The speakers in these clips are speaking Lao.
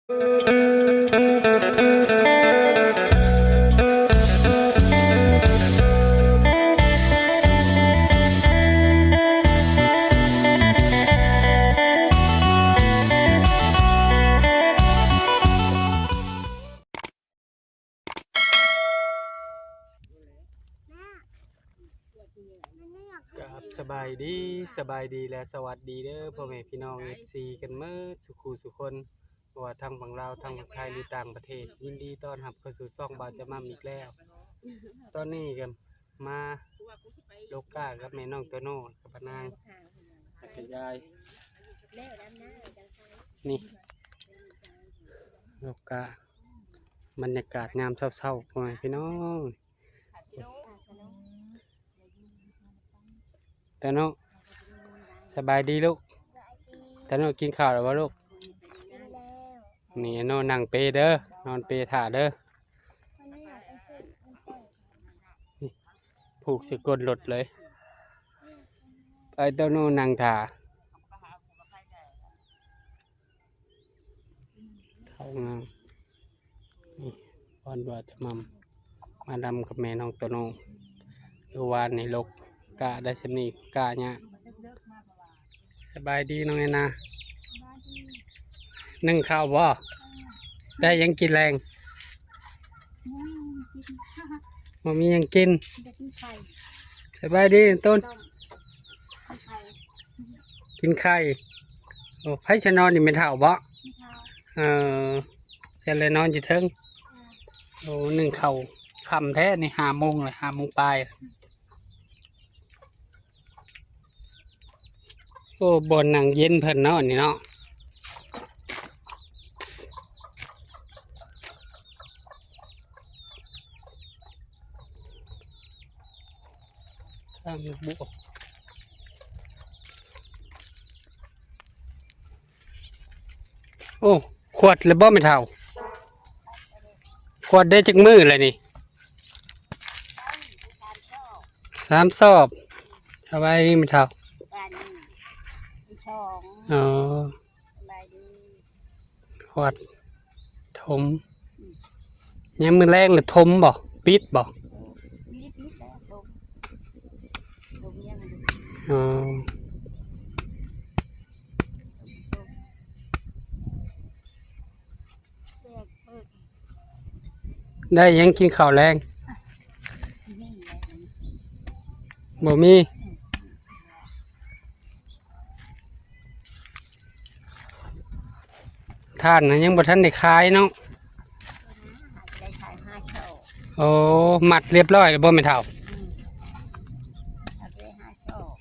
ກາບສະບາຍດີ ສະບາຍດີ ແລະ ສະຫວັດດີເດີ ພໍ່ແມ່ພີ່ນ້ອງ ເອັຟຊີ ກັນເໝິດສູ່ຄູ່ສູ່ຄົນ ບໍ່ວ່າທາງຝັ່ງລາວ ທາງຝັ່ງໄທ ຫຼື ຕ່າງປະເທດ. ຍິນດີຕ້ອນຮັບເຂົ້າສູ່ຊ່ອງບ່າວຈະໝ່ຳອີກແລ້ວ. ຕອນນີ້ກໍມາຫຼົກກ້າກັບແມ່ນ້ອງໂຕໂນ່ ກັບປານາງ ແລ້ວກໍຍາຍ ນີ້ ຫຼົກກ້າ ບັນຍາກາດຍາມເຊົ້າໆ ພໍ່ແມ່ພີ່ນ້ອງ. ຕາໂນ ສະບາຍດີລູກ. ຕາໂນ ກິນເຂົ້າແລ້ວບໍ່ລູກ? ນີ້ ໂນ ນັ່ງເປເດີ ນອນເປຖ້າເດີ. ນີ້ ຜູກໃສ່ກົ້ນລົດເລີຍ. ໄປ ໂຕໂນ ນັ່ງຖ້າ. ເຂົ້າງາມ. ນີ້ ບ່ອນບ່າວຈະໝ່ຳ ມາດຳກັບແມ່ນ້ອງໂຕໂນ່. ຢູ່ວານນີ້ຫຼົກກ້າໄດ້ສ່ຳນີ້ ກ້າຍາກ. ສະບາຍດີນ້ອງແອນນາ. ໜຶ້ງເຂົ້າບໍ່? ໄດ້ຫຍັງກິນແລງ? ບໍ່ມີຫຍັງກິນ. ສະບາຍດີຕົ້ນ. ກິນໄຂ່. ໂອ້ ໃຜຈະນອນນີ້ ແມ່ເຖົ້າບໍ່? ເອີ ຈະໄດ້ນອນຢູ່ເທິງ. ໂອ້ ໜຶ້ງເຂົ້າຄ່ຳແທ້ນີ້ ຫ້າໂມງແລ້ວ ຫ້າໂມງປາຍ. ໂອ້ ບ່ອນນັ່ງເຢັນເພິ່ນເນາະ ອັນນີ້ເນາະ. ຂ້າງບວກ ໂອ້ ຂວດແລ້ວບໍ່ແມ່ເຖົ້າ? ຂວດໄດ້ຈັກມື້ແລ້ວນີ້? ສາມຊອບ. ສະບາຍດີແມ່ເຖົ້າ. ອໍ ຂວດຖົມ. ຍາມມື້ແລງລະຖົມບໍ່? ປິດບໍ່? ອໍ ໄດ້ຫຍັງກິນເຂົ້າແລງ? ບໍ່ມີ. ຖ່ານນະຍັງບໍ່ທັນໄດ້ຂາຍເນາະ. ໂອ້ ມັດລຽບຮ້ອຍແລ້ວບໍ່ແມ່ເຖົ້າ?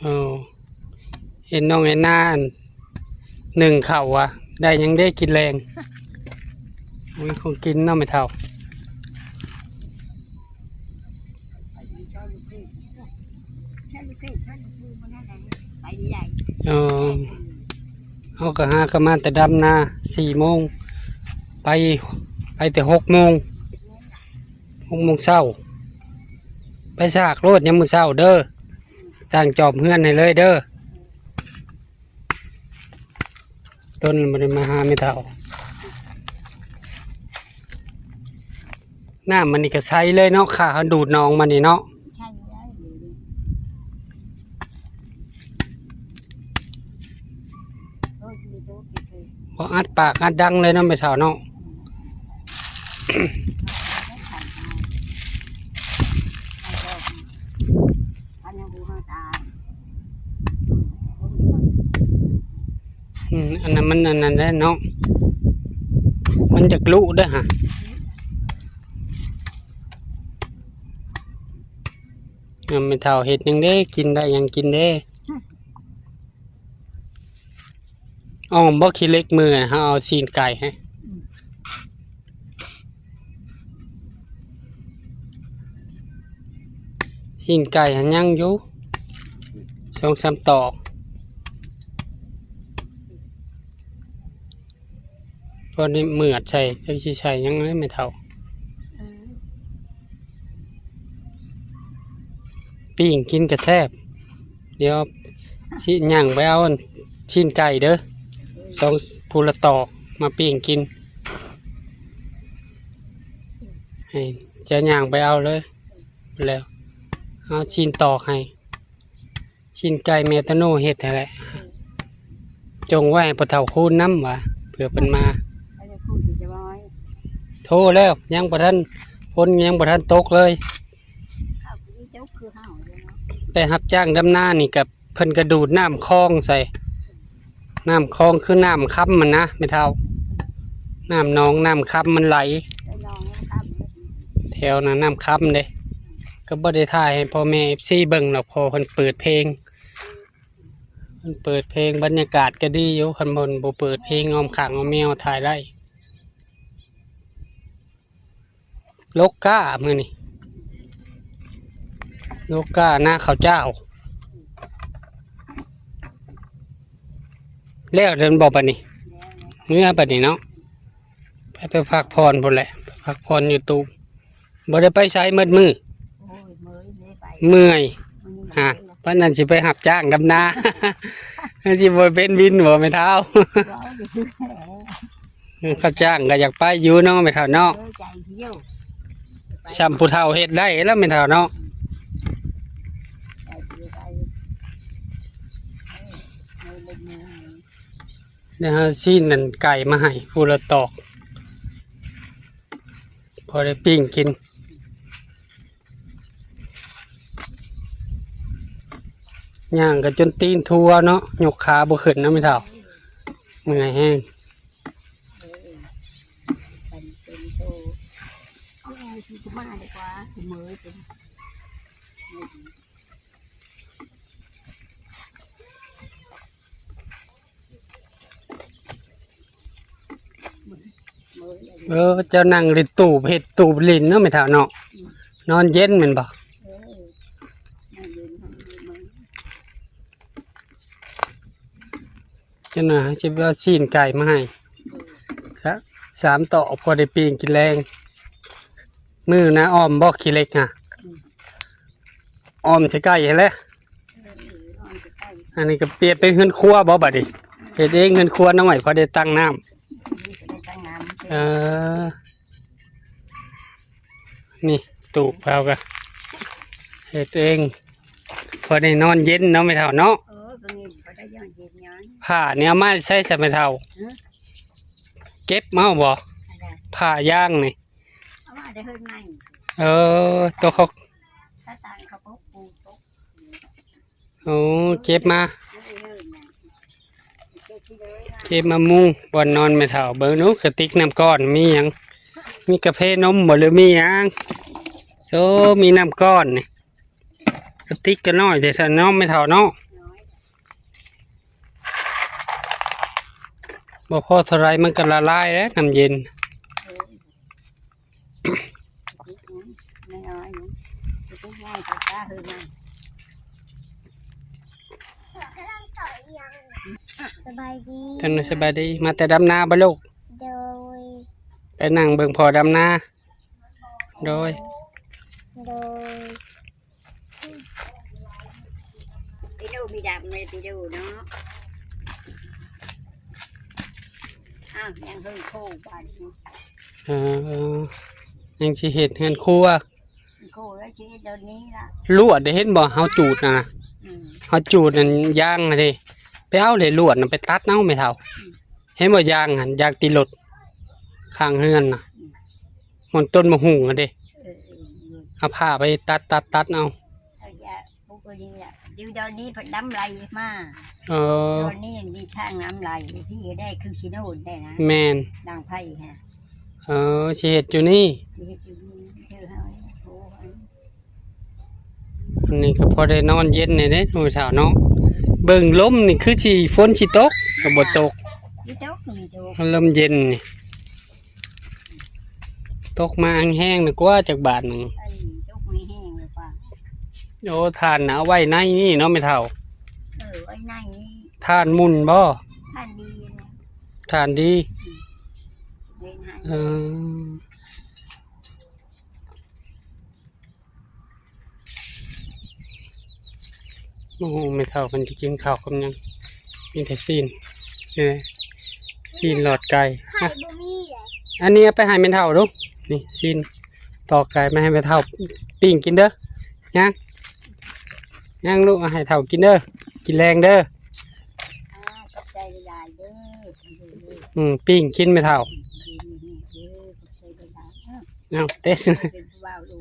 ໂອ້ ເຫັນນ້ອງແອນນາໜຶ້ງເຂົ້າວ່າ ໄດ້ຫຍັງເດ້ກິນແລງ? ມີຂອງກິນເນາະແມ່ເຖົ້າ. ເອີ ເຮົາກໍຫາກໍມາແຕ່ດຳນາ ສີ່ໂມງ ໄປ ໄປແຕ່ຫົກໂມງ ຫົກໂມງເຊົ້າ. ໄປສາກໂລດຍາມມື້ເຊົ້າເດີ ຕັ້ງຈອບເຮືອນໃຫ້ເລີຍເດີ. ຕົ້ນບໍ່ໄດ້ມາຫາແມ່ເຖົ້າ. ນ້ຳມັນນີ້ກໍໃສເລີຍເນາະ ຂ້າເຮົາດູດໜອງມານີ້ເນາະ. ບໍ່ອັດປາກອັດດັງເລີຍເນາະແມ່ເຖົ້າເນາະ. ອືມ ອັນນັ້ນມັນອັນນັ້ນແຫຼະເນາະ ມັນຈະກລຸເດ້ຫະ. ແມ່ເຖົ້າເຮັດຫຍັງເດ້ ກິນໄດ້ຫຍັງກິນເດ້? ອ້ອມບໍ່ຂີ້ເຫຼັກມື້ ເຮົາເອົາຊີ້ນໄກ່ໃຫ້ ຊີ້ນໄກ່ຫັ້ນຍັງຢູ່ ສອງສາມຕອກ. ພໍໄດ້ເໝືອດໃສ່ ຈັກຊິໃສ່ຫຍັງເລີຍແມ່ເຖົ້າ. ປີ້ງກິນກະແຊບ. ດຽວຊິຍ່າງໄປເອົາຊີ້ນໄກ່ເດີ ສອງ ຜູ້ລະຕອກມາປີ້ງກິນ. ໃຫ້ເຈົ້າຍ່າງໄປເອົາເລີຍ ແລ້ວເອົາຊີ້ນຕອກໃຫ້ ຊີ້ນໄກ່ແມ່ຕະໂນເຮັດຫັ້ນແຫຼະ ຈົ່ງໄວ້ໃຫ້ພໍ່ເຖົ້າຄູນນຳວ່າ ເພື່ອເພິ່ນມາ. ໂທແລ້ວ ຍັງບໍ່ທັນ ຝົນຍັງບໍ່ທັນຕົກເລີຍ. ໄປຮັບຈ້າງດຳນານີ້ກະ ເພິ່ນກະດູດນ້ຳຄອງໃສ່ ນ້ຳຄອງຄືນ້ຳຄຳຫັ້ນນະແມ່ເຖົ້າ ນ້ຳໜອງນ້ຳຄຳມັນໄຫຼ ແຖວນັ້ນນ້ຳຄຳເດ້. ກະບໍ່ໄດ້ຖ່າຍໃຫ້ພໍ່ແມ່ເອັຟຊີເບິ່ງດອກ ເພາະເພິ່ນເປີດເພງ ເພິ່ນເປີດເພງ ບັນຍາກາດກະດີຢູ່ ຄັນເພິ່ນບໍ່ເປີດເພງອ້ອມຂ້າງອ້ອມແມວ ຖ່າຍໄດ້. ລົກກ້າມື້ນີ້ ລົກກ້ານາເຂົ້າເຈົ້າ ແລ້ວແລ້ວບໍ່ບາດນີ້ ເມືອບາດນີ້ເນາະ ໄປ ໄປພັກຜ່ອນພຸ້ນແຫຼະ ໄປພັກຜ່ອນຢູ່ຕູບ ບໍ່ໄດ້ໄປໃສໝົດມື້ ໂອ້ຍ ເມື່ອຍ ເມື່ອຍ ຫາ ປານນັ້ນຊິໄປຮັບຈ້າງດຳນາ ຊິບໍ່ເປັນວິນບໍ່ແມ່ເຖົ້າ ເອີ ຮັບຈ້າງກະຢາກໄປຢູ່ເນາະແມ່ເຖົ້າເນາະ ເອີ ໃຈຊິຢູ່ ຊ່ຳຜູ້ເຖົ້າເຮັດໄດ້ແລ້ວແມ່ເຖົ້າເນາະ ໃຈຊິໄດ້ ເອີ ເອີ ເອີ ໄດ້ຫາຊີ້ນນັ້ນໄກ່ມາໃຫ້ຜູ້ລະຕອກ ພໍໄດ້ປີ້ງກິນ ຍ່າງກະຈົນຕີນທົ່ວເນາະ ຍົກຂາບໍ່ຂຶ້ນເນາະແມ່ເຖົ້າ ເມື່ອຍແຮງ. ເອີ ເຈົ້ານັ່ງຫຼິ້ນຕູບ ເຮັດຕູບຫຼິ້ນເນາະແມ່ເຖົ້າເນາະ ນອນເຢັນແມ່ນບໍ່? ເອີ ນອນເຢັນ ນອນເຢັນ ຈັກໜ່ອຍຊິເອົາຊີ້ນໄກ່ມາໃຫ້ ສາມຕອກ ພໍໄດ້ປີ້ງກິນແລງ. ມື້ນາອ້ອມບໍ່ຂີ້ເຫຼັກຫະ? ອືມ ອ້ອມໃສ່ໄກ່ຫັ້ນແຫຼະ ເອີ ອ້ອມໃສ່ໄກ່. ອັນນີ້ກະປ່ຽນເປັນເຮືອນຄົວບໍ່ບາດນີ້? ເຮັດເອງເຮືອນຄົວນ້ອຍ ພໍໄດ້ຕັ້ງນ້ຳ ນີ້ກະໄດ້ຕັ້ງນ້ຳ ເອີ. ນີ້ຕູບເຮົາກະເຮັດເອງ ພໍໄດ້ນອນເຢັນເນາະແມ່ເຖົ້າເນາະ ເອີ ກະມີ ພໍໄດ້ນອນເຢັນຫຍັງ. ຜ້ານີ້ເອົາມາໃສຊະແມ່ເຖົ້າ? ຫື? ເກັບເອົາບໍ່? ອັນໃດ? ຜ້າຢາງນີ້ ເອົາມາແຕ່ເຮືອນໃໝ່ ເອີ ໂຕເຂົາ ໂອ້ ເກັບມາ ເກັບມາມຸງບ່ອນນອນແມ່ເຖົ້າ. ເບິ່ງດູກະຕິກນ້ຳກ້ອນມີຫຍັງ? ມີກາເຟນົມບໍ່ ຫຼືມີຫຍັງ? ໂອ້ ມີນ້ຳກ້ອນນີ້ ກະຕິກກະນ້ອຍແທ້ຊັ້ນເນາະແມ່ເຖົ້າເນາະ ບໍ່ພໍເທົ່າໃດມັນກະລະລາຍແລ້ວ ນ້ຳເຢັນ. ສະບາຍດີ ທ່ານ ສະບາຍດີ ມາແຕ່ດຳນາບໍ່ລູກ? ໂດຍ ໄປນັ່ງເບິ່ງພໍ່ດຳນາ ໂດຍ ໂດຍ. ໄປດູມີດຳເລີຍ ໄປດູເນາະ ອ້າວ ຍັງເຮີໂຄບາດນີ້ ເອີ ຍັງຊິເຮັດເຮືອນຄົວ ໂຄແລ້ວຊິເຮັດດອນນີ້ລະ ລວດໄດ້ເຫັນບໍ່ ເຮົາຈູດຫັ້ນນະ ອືມ ເຮົາຈູດອັນຢາງຫັ້ນເດ້ ໄປເອົາເລີຍລວດນະ ໄປຕັດເອົາແມ່ເຖົ້າ ອືມ ເຫັນບໍ່ ຢາງຫັ້ນ ຢາງຕີລົດ ຂ້າງເຮືອນນະ ອືມ ມັນຕົ້ນໝາກຫຸ່ງຫັ້ນເດ້ ເອີ ເອີ ເອົາຜ້າໄປຕັດ ຕັດ ຕັດເອົາ ເອົາຢາ ປູກອັນນີ້ລະ ຢູ່ດອນນີ້ເພິ່ນນ້ຳໄຫຼມາ ເອີ ດອນນີ້ມີທາງນ້ຳໄຫຼ ພີ່ກະໄດ້ຄືຊິໂນນໄດ້ນະ ແມ່ນ ດັງໄຟຫັ້ນ ເອີ ຊິເຮັດຢູ່ນີ້ ຊິເຮັດຢູ່ນີ້ ເອີ ເຮົາ ໂອ້ ອັນນີ້ກະພໍໄດ້ນອນເຢັນແດ່ເດ້ ໂອ້ຍ ເຖົ້າເນາະ ເບິ່ງລົມນີ້ຄືຊິຝົນຊິຕົກ ກະບໍ່ຕົກ ມີຕົກ ມີຕົກ ລົມເຢັນນີ້ ຕົກມາແຮງໆ ນະກວ່າຈັກບາດໜຶ່ງ ເອີ ຕົກມາແຮງເລີຍກວ່າ ໂອ້ ຖ່ານນະເອົາໄວ້ໃນນີ້ເນາະແມ່ເຖົ້າ ເອີ ໄວ້ໃນນີ້ ຖ່ານໝຸ່ນບໍ່? ຖ່ານດີນະ ຖ່ານດີ ອືມ ເອີ. ໂອ້ໂຫ ແມ່ເຖົ້າເພິ່ນຊິກິນເຂົ້າກັບຫຍັງ? ມີແຕ່ຊີ້ນ ເອີ ຊີ້ນຫຼອດໄກ່ ໄຂ່ບໍ່ມີເດ້ ອັນນີ້ເອົາໄປໃຫ້ແມ່ເຖົ້າດູ ນີ້ຊີ້ນ ຕອກໄກ່ມາໃຫ້ແມ່ເຖົ້າປີ້ງກິນເດີ. ຍັງ ຍັງລູກ ເອົາໃຫ້ເຖົ້າກິນເດີ ກິນແລງເດີ. ອ່າ ຂອບໃຈຫຼາຍໆເດີ. ອືມ ປີ້ງກິນແມ່ເຖົ້າ. ເອົາເຕັ້ນ ເປັນຜູ້ບ່າວຢູ່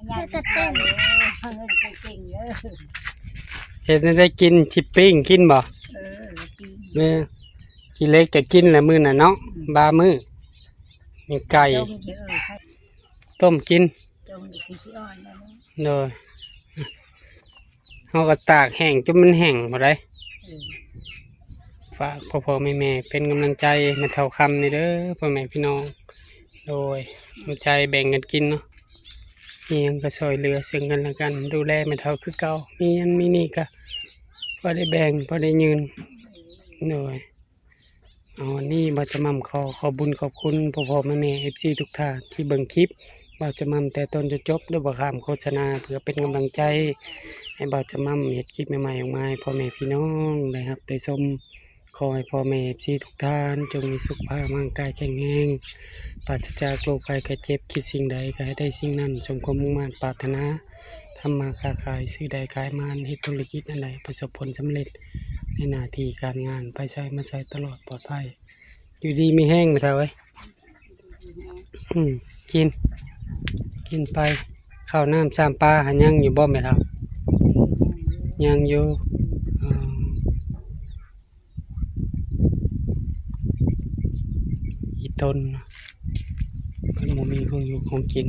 ເຮັດແຕ່ເຕັ້ນ ເຮັດແນວໃດກິນ ຊິປີ້ງກິນບໍ່? ເອີ ປີ້ງ ແມ່ ຂີ້ເຫຼັກກະກິນແຫຼະມື້ນັ້ນເນາະ ບາງມື້ ມີໄກ່ ຕົ້ມ ຕົ້ມກິນ ຕົ້ມກິນ ໂດຍ ເຮົາກໍຕາກແຫ້ງຈົນມັນແຫ້ງພຸ້ນໃດ໋. ເອີ ຝາກພໍ່ໆແມ່ໆເປັນກຳລັງໃຈແມ່ເຖົ້າຄຳນີ້ເດີ ພໍ່ແມ່ພີ່ນ້ອງ. ໂດຍ ນ້ຳໃຈແບ່ງກັນກິນເນາະ ມີຫຍັງກໍຊ່ອຍເຫຼືອເຊິ່ງກັນແລະກັນ ດູແລແມ່ເຖົ້າຄືເກົ່າ ມີອັນມີນີ້ກໍພໍໄດ້ແບ່ງ ພໍໄດ້ຍື່ນ. ໂດຍ ເອົາ ວັນນີ້ບ່າວຈະໝ່ຳຂໍຂອບບຸນຂອບຄຸນພໍ່ໆແມ່ໆ ເອັຟຊີ ທຸກທ່ານທີ່ເບິ່ງຄລິບບ່າວຈະໝ່ຳແຕ່ຕົ້ນຈົນຈົບ ໂດຍບໍ່ຂ້າມໂຄສະນາ ເພື່ອເປັນກຳລັງໃຈໃຫ້ບ່າວຈະໝ່ຳເຮັດຄລິບໃໝ່ໆອອກມາໃຫ້ພໍ່ແມ່ພີ່ນ້ອງໄດ້ຮັບໄດ້ຊົມ. ຂໍໃຫ້ພໍ່ແມ່ເອັຟຊີທຸກທ່ານຈົ່ງມີສຸຂະພາບຮ່າງກາຍແຂງແຮງ ປາສະຈາກໂລກໄພໄຂ້ເຈັບ, ຄິດສິ່ງໃດກໍໃຫ້ໄດ້ສິ່ງນັ້ນ ສົມຄວາມມຸ່ງມາດປາດຖະໜາ, ທຳມາຄ້າຂາຍ ຊື້ໄດ້ຂາຍໝານ, ເຮັດທຸລະກິດອັນໃດປະສົບຜົນສຳເລັດໃນໜ້າທີ່ການງານ, ໄປໃສມາໃສຕະຫຼອດປອດໄພ, ຢູ່ດີມີແຮງ ແມ່ເຖົ້າເອີຍ. ອືມ ກິນ ກິນໄປ. ເຂົ້ານ້ຳຊາມປາຫັ້ນຍັງຢູ່ບໍ່ແມ່ເຖົ້າ? ຍັງຢູ່. ອໍ ອີຕົນ ເພິ່ນບໍ່ມີຂອງຢູ່ຂອງກິນ.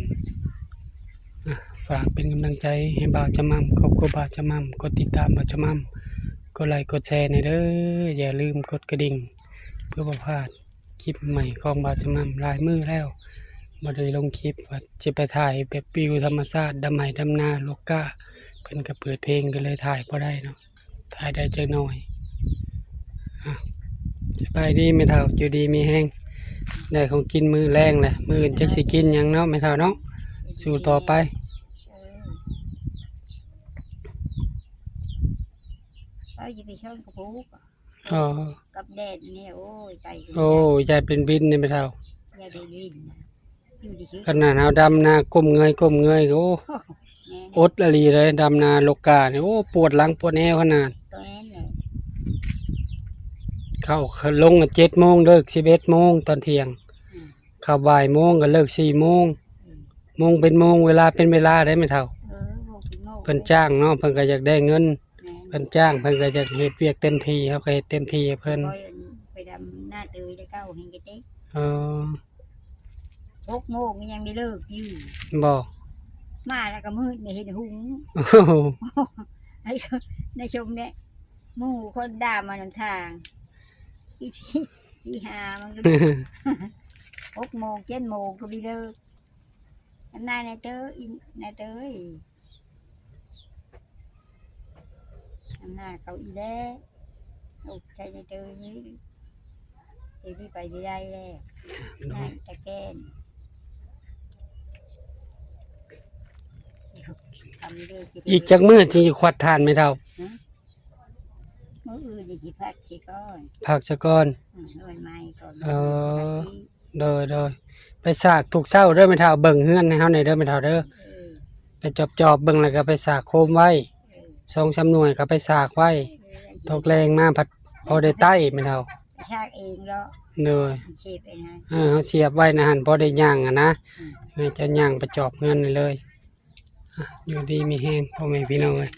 ອ່ະ ຝາກເປັນກຳລັງໃຈໃຫ້ບ່າວຈະໝ່ຳ, ຄອບຄົວບ່າວຈະໝ່ຳ, ກົດຕິດຕາມບ່າວຈະໝ່ຳ, ກົດໄລກົດແຊແດ່ເດີ. ຢ່າລືມກົດກະດິ່ງ ເພື່ອບໍ່ພາດ ຄລິບໃໝ່ຂອງບ່າວຈະໝ່ຳ. ຫຼາຍມື້ແລ້ວບໍ່ໄດ້ລົງຄລິບ ວ່າຈະໄປຖ່າຍແບບວິວທຳມະຊາດ ດຳໄຮ່ດຳນາ ລົກກ້າ, ເພິ່ນກໍເປີດເພງ ກໍເລີຍຖ່າຍບໍ່ໄດ້ເນາະ, ຖ່າຍໄດ້ຈັກໜ້ອຍ. ອ່ະ ສະບາຍດີແມ່ເຖົ້າ, ຢູ່ດີມີແຮງ. ໄດ້ຂອງກິນມື້ແລງແຫຼະ, ມື້ອື່ນຈັກຊິກິນຫຍັງເນາະແມ່ເຖົ້າເນາະ. ສູ້ຕໍ່ໄປ. ເອີ ເອີ ຢ່າໄປເຊີນກັບຜູ້ ອໍ ກັບແດດນີ້ ໂອ້ຍ ໄປ ໂອ້ ຢ້ານເປັນວິນນີ້ແມ່ເຖົ້າ, ຢ່າໄດ້ວິນນະ ຢູ່ດີຄື ຂະໜາດເຮົາດຳນາກົ້ມເງີຍ ກົ້ມເງີຍ ໂອ້ ແມ່ນ ອົດອີ່ຫຼີເລີຍ. ດຳນາລົກກ້ານີ້ ໂອ້ ປວດຫຼັງປວດແອວຂະໜາດ. ແມ່ນແຫຼະ ເຂົ້າ ເຂົ້າລົງເຈັດໂມງ ເລີກສິບເອັດໂມງຕອນທ່ຽງ. ອືມ ເຂົ້າບ່າຍໂມງກໍເລີກສີ່ໂມງ. ອືມ ໂມງເປັນໂມງ ເວລາເປັນເວລາໄດ໋ແມ່ເຖົ້າ. ເອີ ໂມງເປັນໂມງ ເພິ່ນຈ້າງເນາະ, ເພິ່ນກໍຢາກໄດ້ເງິນ. ແມ່ນ ເພິ່ນຈ້າງ ເພິ່ນກໍຢາກເຮັດວຽກເຕັມທີ່, ເຮົາກໍເຮັດເຕັມທີ່ໃຫ້ເພິ່ນ. ຂ້ອຍໄປດຳນາເຕີຍແຕ່ເຊົ້າແຮງກະເຕັກ. ເອີ ຫົກໂມງຍັງໄດ້ເລີກຢູ່. ບໍ່ ມາແລ້ວກໍມືດ ໄດ້ເຫັນຫຸງ. ໂອ້ໂຫ ໃນ ໃນຊົມແດ່ ໝູ່ຄົນດຳມານຳທາງ ທີ່ ທີ່ຫາມັນກໍ ຫົກໂມງ ເຈັດໂມງກໍມີເລີກ. ອຳນານນາເຕີ ອີນາເຕີເອີຍ ອຳນານເຂົາອີແລ້ວ. ໂອເຄ ນາເຕີເອີຍ ດຽວນີ້ໄປບໍ່ໄດ້ແລ້ວ. ໂດຍ ນາຕະແກນ ທຳເດີ ອີກຈັກມື້ຊິຄວັດທ່ານແມ່ເຖົ້າ? ຮະ? ມື້ອື່ນນີ້ຊິພັກຊິກ່ອນ ພັກຊະກ່ອນ. ອືມ ວັນໃໝ່ກ່ອນ. ເອີ ພັກອີກ. ໂດຍ ໂດຍ ໄປສາກທຸກເຊົ້າເດີແມ່ເຖົ້າ, ເບິ່ງເຮືອນໃຫ້ເຮົາແດ່ເດີແມ່ເຖົ້າເດີ. ເອີ ໄປຈອບໆເບິ່ງ ແລ້ວກໍໄປສາກໂຄມໄວ້. ເອີ ສອງສາມໜ່ວຍກໍໄປສາກໄວ້. ເອີ ຕົກແລງມາພັດພໍໄດ້ໄຕ້ແມ່ເຖົ້າ. ສາກເອງເນາະ. ໂດຍ ເຊບໄວ້ນະ. ເອີ ເຮົາສຽບໄວ້ນະຫັ້ນ ພໍໄດ້ຍ່າງຫັ້ນນະ. ອືມ ໃຫ້ເຈົ້າຍ່າງໄປຈອບເຮືອນໄດ້ເລີຍ. ອ່ະ ຢູ່ດີມີແຮງພໍ່ແມ່ພີ່ນ້ອງເອີຍ.